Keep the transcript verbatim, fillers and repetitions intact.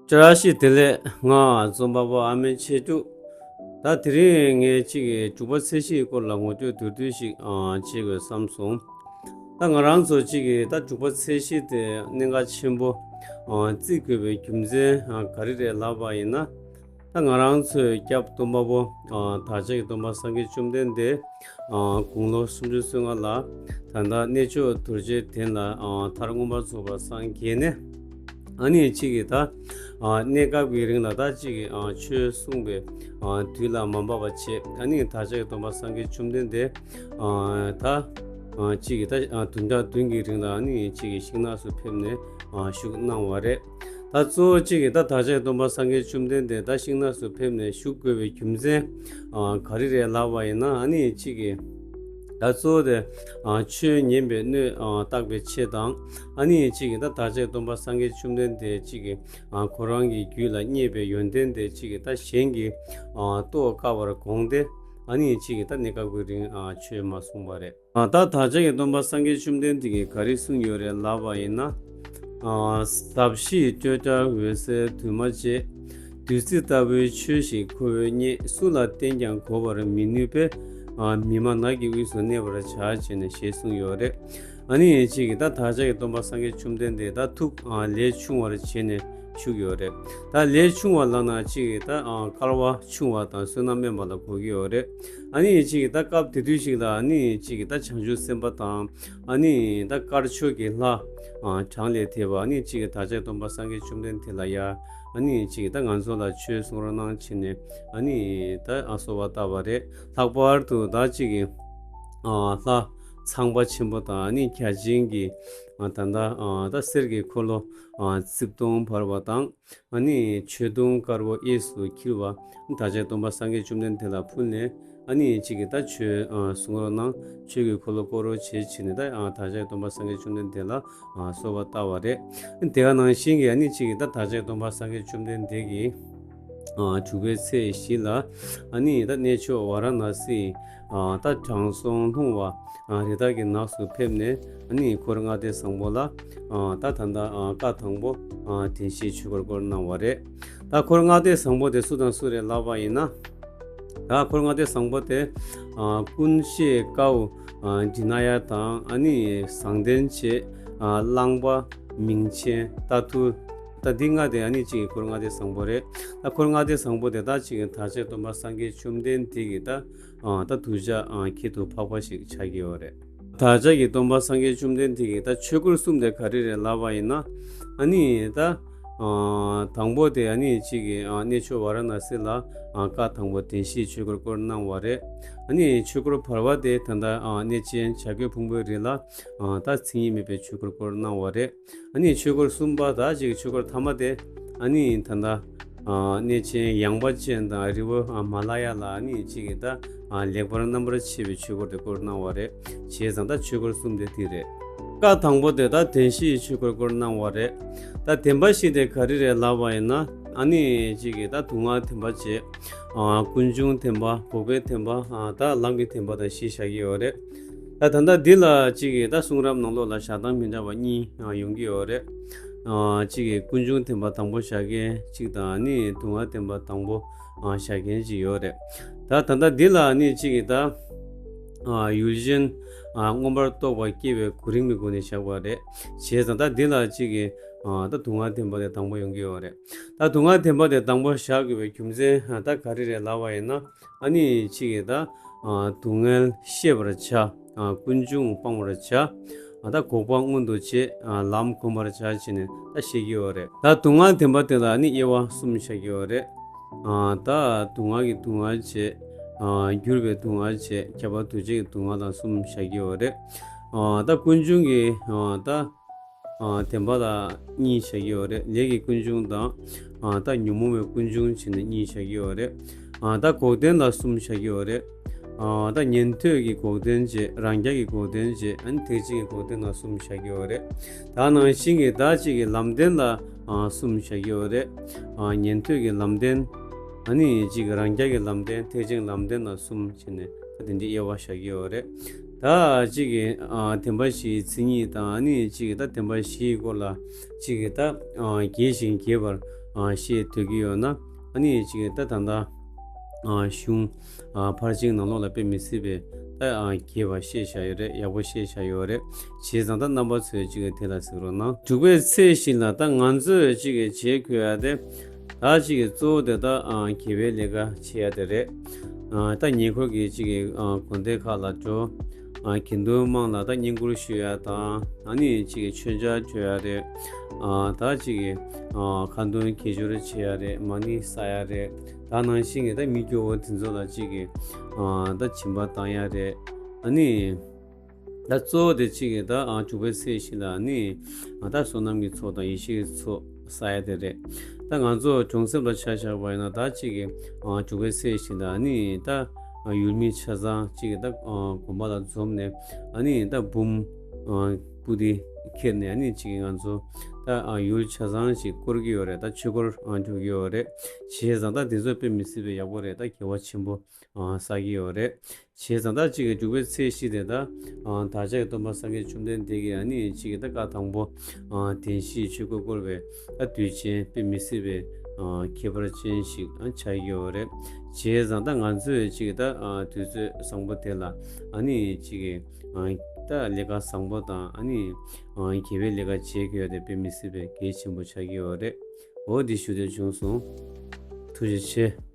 བཀྲ་ཤིས་བདེ་ལེགས། ང་རྩོམ་པ་པོ་ཨ་མེ་ཆོས་དྲུག་ད་དེ་རིང་ངས་གཅིག་གི་དྲུག་པ་ཚེས་བཞིའི་སྐོར་ལ་ངོ་སྤྲོད་མདོར་བསྡུས་ཤིག་ཨ་བྱེད་དགོས་བསམ་སོང་། ད་ང་རང་ཚོ་གཅིག་གི་ད་དྲུག་པ་ཚེས་བཞི་དེ་གནད་འགག་ཆེན་པོ་ཨ་བརྩི་དགོས་པའི་རྒྱུ་མཚན་ཨ་ག་རེ་རེད་ལབ་པ་ཡིན་ན། ད་ང་རང་ཚོའི་སྐྱབས་སྟོན་པ་པོ་ཨ་བདག་ཅག་གི་སྟོན་པ་སངས་རྒྱས་བཅོམ་ལྡན་འདས་ཨ་དགུང་ལོ་སུམ་ཅུ་སོ་ལྔ་ལ་ད་ལྟ་གནས་མཆོག་རྡོ་རྗེ་གདན་ལ་ཨ་མཐར་མངོན་པར་རྫོགས་པར་སངས་རྒྱས་ནས། ཨ་ནི་གཅིག་གིས་ད་ཨ་གནས་སྐབས་ཀྱི་རིང་ལ་ད་གཅིག་གིས་ཨ་ཆོས་གསུངས་པའི་ཨ་དུས་ལ་མ་འབབ་པ་བྱས། ཨ་ནི་བདག་ཅག་གི་སྟོན་པ་སངས་རྒྱས་བཅོམ་ལྡན་འདས་ཨ་ད་ཨ་གཅིག་གིས་ད་ཨ་བདུན་ཕྲག་བདུན་གྱི་རིང་ལ་ཨ་ནི་གཅིག་གིས་ཤིང་ནགས་སུ་ཕེབས་ནས་ཨ་བཞུགས་གནང་བ་རེད། ད་གཙོ་བོ་གཅིག་གིས་ད་བདག་ཅག་གི་སྟོན་པ་སངས་རྒྱས་བཅོམ་ལྡན་འདས་ད་ཤིང་ནགས་སུ་ཕེབས་ནས་བཞུགས་དགོས་པའི་རྒྱུ་མཚན་ཨ་ག་རེ་རེད་ལབ་པ་ཡིན་ན། ཨ་ནི་གཅིག་གིས་ད་གཙོ་བོ་དེ་ཨ་ཆོས་ཉན་པའི་སྣོད་ཨ་བརྟག་པའི་ཆེད་དང་། ཨ་ནི་གཅིག་གིས་ད་བདག་ཅག་གི་སྟོན་པ་སངས་རྒྱས་བཅོམ་ལྡན་འདས་གཅིག་གིས་ཨ་ཁོ་རང་གི་རྒྱུད་ལ་རྙེད་པའི་ཡོན་ཏན་དེ་གཅིག་གིས་ད་གཞན་གྱིས་ཨ་རྟོགས་དཀའ་བར་དགོངས་ཏེ། ཨ་ནི་གཅིག་གིས་ད་གནས་སྐབས་ཀྱི་རིང་ཨ་ཆོས་མ་གསུངས་པ་རེད། ཨ་ད་བདག་ཅག་གི་སྟོན་པ་སངས་རྒྱས་བཅོམ་ལྡན་འདས་ཀྱིས་ག་རེ་གསུངས་ཡོད་རེད་ལབ་པ་ཡིན་ན། ཨ་ཟབ་ཞི་སྤྲོས་བྲལ་འོད་གསལ་འདུས་མ་བྱས། བདུད་རྩི་ལྟ་བུའི་ཆོས་ཤིག་ཁོ་བོས་རྙེད། སུ་ལ་བསྟན་ཀྱང་གོ་བར་མི་ནུས་པས། ཨ་མི་མ་ནག་གི་དབུས་སུ་གནས་པར་བྱ། ཞེས་ནས་ཞེས་གསུངས་ཡོད་རེད། ཨ་ནི་གཅིག་གིས་ད་བདག་ཅག་གི་སྟོན་པ་སངས་རྒྱས་བཅོམ་ལྡན་འདས་ད་ཐུགས་ཨ་ལས་ཆུང་བར་བྱས་ནས་བཞུགས་ཡོད་རེད། ད་ལས་ཆུང་བ་ལབ་ན་གཅིག་གིས་ད་ཨ་སྐལ་བ་ཆུང་བ་དང་བསོད་ནམས་དམན་པ་ལ་གོ་གི་ཡོད་རེད། ཨ་ནི་གཅིག་གིས་ད་སྐབས་དེ་དུས་ཤིག་ལ་ཨ་ནི་གཅིག་གིས་ད་བྱང་ཆུབ་སེམས་དཔའ་དང་། ཨ་ནི་ད་དཀར་ཕྱོགས་ཀྱི་ལྷ་ཨ་གྲངས་ལས་འདས་པ་ཨ་ནི་གཅིག་གིས་བདག་ཅག་སྟོན་པ་སངས་རྒྱས་བཅོམ་ལྡན་འདས་ལ་ཡ། ཨ་ནི་གཅིག་གིས་ད་ང་ཚོ་ལ་ཆོས་གསུང་རོགས་གནང་བྱས་ནས། ཨ་ནི་ད་ཨ་གསོལ་བ་བཏབ་པ་རེད། ལྷག་པར་དུ་ད་གཅིག་གིས་ཨ་ལྷ་ཚངས་པ་ཆེན་པོ་དང་། ཨ་ནི་བརྒྱ་བྱིན་གྱིས་ཨ་ད་ད་ཨ་ད་གསེར་གྱི་འཁོར་ལོ་ཨ་རྩིབས་སྟོང་འབར་བ་དང་། ཨ་ནི་མཆོད་སྡོང་དཀར་པོ་གཡས་སུ་འཁྱིལ་བ་བདག་ཅག་སྟོན་པ་སངས་རྒྱས་བཅོམ་ལྡན་འདས་ལ་ཕུལ་ནས། ཨ་ནི་གཅིག་གིས་ད་ཆོས་ཨ་གསུང་རོགས་གནང་། ཆོས་ཀྱི་འཁོར་ལོ་བསྐོར་རོགས་བྱེད་བྱས་ནས། ད་ཨ་བདག་ཅག་སྟོན་པ་སངས་རྒྱས་བཅོམ་ལྡན་འདས་ལ་ཨ་གསོལ་བ་བཏབ་པ་རེད། དེ་ག་ནང་བཞིན་གྱི་ཨ་ནི་གཅིག་གིས་ད་བདག་ཅག་སྟོན་པ་སངས་རྒྱས་བཅོམ་ལྡན་འདས་ཀྱིས་ཨ་དྲུག་པའི་ཚེས་བཞི་ལ་ཨ་ནི་ད་གནས་མཆོག་ཝཱ་ར་ཎ་སིའི་ཨ་ད་དྲང་སྲོང་ལྷུང་བ་ཨ་རི་དྭགས་ཀྱི་ནགས་སུ་ཕེབས་ནས། ཨ་ནི་འཁོར་ལྔ་སྡེ་བཟང་པོ་ལ་ཨ་ད་ད་ལྟ་ཨ་བཀའ་དང་པོ་ཨ་བདེན་བཞིའི་ཆོས་འཁོར་བསྐོར་གནང་བ་རེད། ད་འཁོར་ལྔ་སྡེ་བཟང་པོ་དེ་སུ་དང་སུ་རེད་ལབ་པ་ཡིན་ན། ད་འཁོར་ལྔ་སྡེ་བཟང་པོ་དེ་ཨ་ཀུན་ཤེས་ཀའུ་ཨ་ཌི་ན་ཡ་དང་། ཨ་ནི་བཟང་ལྡན་བྱེད་ཨ་གླང་པ་མིང་ཆེན་རྟ་ཐུལ། ད་འདི་ལྔ་དེ་ཨ་ནི་གཅིག་གི་འཁོར་ལྔ་སྡེ་བཟང་པོ་རེད། ད་འཁོར་ལྔ་སྡེ་བཟང་པོ་དེ་ད་གཅིག་གི་བདག་ཅག་སྟོན་པ་སངས་རྒྱས་བཅོམ་ལྡན་འདས་ཀྱི་ད་ཨ་ད་གདུལ་བྱ་ཨ་ཁྱད་དུ་འཕགས་པ་ཞིག་ཆགས་ཀྱི་ཡོད་རེད། བདག་ཅག་གི་སྟོན་པ་སངས་རྒྱས་བཅོམ་ལྡན་འདས་ཀྱི་ད་ཆོས་འཁོར་གསུམ་དེ་ག་རེ་རེད་ལབ་པ་ཡིན་ན། ཨ་ནི་ད་ཨ་དང་པོ་དེ་ཨ་ནི་གཅིག་གི་ཨ་གནས་མཆོག་ཝཱ་ར་ཎ་སི་ལ་ཨ་བཀའ་དང་པོ་བདེན་བཞིའི་ཆོས་འཁོར་བསྐོར་གནང་བ་རེད། ཨ་ནི་ཆོས་འཁོར་བར་པ་དེ་ད་ལྟ་ཨ་གནས་ཆེན་བྱ་རྒོད་ཕུང་པོའི་རི་ལ་ཨ་ད་མཚན་ཉིད་མེད་པའི་ཆོས་འཁོར་བསྐོར་གནང་བ་རེད། ཨ་ནི་ཆོས་འཁོར་གསུམ་པ་ད་གཅིག་ཆོས་འཁོར་ཐ་མ་དེ་ཨ་ནི་ད་ལྟ་ཨ་གནས་ཆེན་ཡངས་པ་ཅན་དང་རི་བོ་ཨ་མ་ལ་ཡ་ལ་ཨ་ནི་གཅིག་གི་ད་ཨ་ལེགས་པར་རྣམ་པར་ཕྱེ་བའི་ཆོས་འཁོར་དེ་བསྐོར་གནང་བ་རེད། བྱས་ཙང་ད་ཆོས་འཁོར་གསུམ་དེ་འདི་རེད། བཀའ་དང་པོ་དེ་ད་བདེན་བཞིའི་ཆོས་འཁོར་བསྐོར་གནང་བ་རེད། ད་བདེན་པ་བཞི་དེ་ག་རེ་རེད་ལབ་པ་ཡིན་ན། ཨ་ནི་གཅིག་གི་ད་སྡུག་བསྔལ་བདེན་པ་བྱས། ཨ་ཀུན་འབྱུང་བདེན་པ། འགོག་པའི་བདེན་པ། ཨ་ད་ལམ་གྱི་བདེན་པ་དང་བཞི་བཞག་གི་ཡོད་རེད། ད་ད་ལྟ་འདི་ལ་གཅིག་གི་ད་གསུང་རབ་ནང་ལོགས་ལ་བཞག་སྟངས་མི་འདྲ་བ་གཉིས་ཨ་ཡོང་གི་ཡོད་རེད། ཨ་གཅིག་གི་ཀུན་འབྱུང་བདེན་པ་དང་པོ་བཞག་མཁན་གཅིག་དང་། ཨ་ནི་སྡུག་བསྔལ་བདེན་པ་དང་པོ་ཨ་བཞག་མཁན་གཅིག་ཡོད་རེད། ད་ད་ལྟ་འདི་ལ་ཨ་ནི་གཅིག་གི་ད་ཨ་ཡུལ་ཅན་ཨ་མངོན་པར་རྟོགས་པ་སྐྱེ་བའི་གོ་རིམ་གྱི་སྒོ་ནས་བཞག་པ་རེད། བྱས་ཙང་ད་འདི་ལ་གཅིག་གི་ཨ་ད་སྡུག་བསྔལ་བདེན་པ་དེ་དང་པོ་ཡོང་གི་ཡོད་རེད། ད་སྡུག་བསྔལ་བདེན་པ་དེ་དང་པོ་བཞག་དགོས་པའི་རྒྱུ་མཚན་ཨ་ད་ག་རེ་རེད་ལབ་པ་ཡིན་ན། ཨ་ནི་གཅིག་གིས་ད་ཨ་སྡུག་བསྔལ་ཤེས་པར་བྱ། ཨ་ཀུན་འབྱུང་སྤང་བར་བྱ། ཨ་ད་འགོག་པ་མངོན་དུ་བྱེད། ཨ་ལམ་བསྒོམ་པར་བྱ་བྱས་ནས་ད་བཤད་ཀྱི་ཡོད་རེད། ད་སྡུག་བསྔལ་བདེན་པ་དེ་ལ་ནི་དབྱེ་བ་གསུམ་བཞག་གི་ཡོད་རེད། ཨ་ད་སྡུག་བསྔལ་གྱི་སྡུག་བསྔལ་བྱེད། ཨ་འགྱུར་བའི་སྡུག་བསྔལ་བྱེད། ཁྱབ་པ་འདུ་བྱེད་ཀྱི་སྡུག་བསྔལ་དང་གསུམ་བཞག་གི་ཡོད་རེད། ཨ་ད་ཀུན་འབྱུང་གི་ཨ་ད་ཨ་བདེན་པ་ལ་གཉིས་བཞག་གི་ཡོད་རེད། ལས་ཀྱི་ཀུན་འབྱུང་དང་། ཨ་ད་ཉོན་མོངས་པའི་ཀུན་འབྱུང་བྱས་ནས་གཉིས་བཞག་གི་ཡོད་རེད། ཨ་ད་འགོག་བདེན་ལ་གསུམ་བཞག་གི་ཡོད་རེད། ཨ་ད་ཉན་ཐོས་ཀྱི་འགོག་བདེན་བྱས། རང་རྒྱལ་གྱི་འགོག་བདེན་བྱས། ཨ་ནི་ཐེག་ཆེན་གྱི་འགོག་བདེན་ལ་གསུམ་བཞག་གི་ཡོད་རེད། ད་ནང་བཞིན་གྱི་ད་གཅིག་གི་ལམ་བདེན་ལ་ཨ་གསུམ་བཞག་གི་ཡོད་རེད། ཨ་ཉན་ཐོས་ཀྱི་ལམ་བདེན། ཨ་ནི་གཅིག་གི་རང་རྒྱལ་གྱི་ལམ་བདེན། ཐེག་ཆེན་ལམ་བདེན་ལ་གསུམ་བྱས་ནས་ད་དེ་འདྲའི་དབྱེ་བ་བཞག་གི་ཡོད་རེད། ད་གཅིག་གི་ཨ་བདེན་པ་བཞིའི་མཚན་ཉིད་དང་། ཨ་ནི་གཅིག་གི་ད་བདེན་པ་བཞིའི་སྐོར་ལ་གཅིག་གི་ད་ཨ་རྒྱས་ཤིང་རྒྱས་པར་ ཨ་བཤད་སྡོད་ཀྱི་ཡོད་ན། ཨ་ནི་ཅིག་ད་ད་ལྟ་ཨ་གཞུང་ཨ་ཕར་ཕྱིན་ནང་ལོགས་ལ་དཔེ་མི་སྲིད་པའི་ད་ཨ་རྒྱས་པ་བཤད་བཞག་ཡོད་རེད། ཡག་པོ་བཤད་བཞག་ཡོད་རེད། བྱས་ཙང་ད་རྣམ་པ་ཚོས་ཅིག་དེ་ལ་གཟིགས་རོགས་གནང་། དྲུག་པའི་ཚེས་བཞི་ལ་ད་ང་ཚོས་ཅིག་བྱེད་དགོས་ཡ་དེ། ད་ཅིག་གི་གཙོ་བོ་དེ་ད་ཨ་དགེ་བའི་ལས་ཀ་བྱེད་ཡ་དེ་རེད། ཨ་ད་ཉེ་འཁོར་གྱི་ཅིག་གི་ཨ་དགོན་སྡེ་ཁག་ལ་འགྲོ། ཨ་དགེ་འདུན་དམངས་ལ་ད་བསྙེན་བཀུར་ཞུ་ཡ་དང་། ཨ་ནི་ཅིག་གི་མཆོད་མཇལ་འགྲོ་ཡ་རེད། ཨ་ད་ཅིག་གི་ཨ་ཁ་འདོན་དགེ་སྦྱོར་བྱེད་ཡ་རེད། མ་ཎི་བསགས་ཡ་རེད། ད་ནང་བཞིན་གྱི་ད་མི་སྐྱོ་བོ་དེ་ཚོ་ལ་ཅིག་གི་ཨ་ད་སྦྱིན་པ་བཏང་ཡ་རེད། ཨ་ནི། ད་གཙོ་བོ་དེ་གཅིག་གི་ད་ཨ་དྲུག་པའི་ཚེས་བཞི་ལ་ནི་ཨ་ད་བསོད་ནམས་ཀྱི་ཚོགས་དང་ཡེ་ཤེས་ཀྱི་ཚོགས་བསགས་ཡ་དེ་རེད། ད་ང་ཚོ་གྲོང་གསེབ་ལ་ཆ་བཞག་པ་ཡིན་ན། ད་གཅིག་གི་ཨ་དྲུག་པའི་ཚེས་བཞི་ལ་ནི་ད་ཨ་ཡུལ་མི་ཆ་ཚང་གཅིག་གི་ད་ཨ་དགོན་པ་ལ་འཛོམས་ནས། ཨ་ནི་ད་འབུམ་ཨ་སྤུ་དེ་ཁྱེར་ནས། ཨ་ནི་གཅིག་གི་ང་ཚོ་ད་ཨ་ཡུལ་ཆ་ཚང་ཞིག་བསྐོར་གྱི་ཡོད་རེད། ད་ཆོས་འཁོར་ཨ་འགྲོ་གི་ཡོད་རེད། བྱས་ཙང་ད་དེ་ཚོ་དཔེ་མི་སྲིད་པའི་ཡག་པོ་རེད། ད་དགེ་བ་ཆེན་པོ་ཨ་བསགས་ཀྱི་ཡོད་རེད། བྱས་ཙང་ད་གཅིག་གི་དྲུག་པའི་ཚེས་བཞི་དེ་ད་ཨ་བདག་ཅག་གི་སྟོན་པ་སངས་རྒྱས་བཅོམ་ལྡན་འདས་ཀྱིས་ཨ་ནི་གཅིག་གི་ད་བཀའ་དང་པོ་ཨ་བདེན་བཞིའི་ཆོས་འཁོར་བསྐོར་བའི་ད་དུས་ཆེན། དཔེ་མི་སྲིད་པའི་ཨ་ཁྱད་པར་ཅན་ཞིག་ཨ་ཆགས་ཀྱི་ཡོད་རེད། བྱས་ཙང་ད་ང་ཚོས་གཅིག་གི་ད་ཨ་དུས་ཚོད་བཟང་པོ་དེ་ལ་ཨ་ནི་གཅིག་གི་ཨ་ད་ལས་ཀ་བཟང་པོ་དང་། ཨ་ནི་ཨ་དགེ་བའི་ལས་ཀ་བྱེད་དགོས་ཡ་དེ་དཔེ་མི་སྲིད་པའི་གལ་ཆེན་པོ་ཆགས་ཀྱི་ཡོད་རེད། འོ་འདི་ཞུ་འདོད་བྱུང་སོང་། ཐུགས་རྗེ་ཆེ།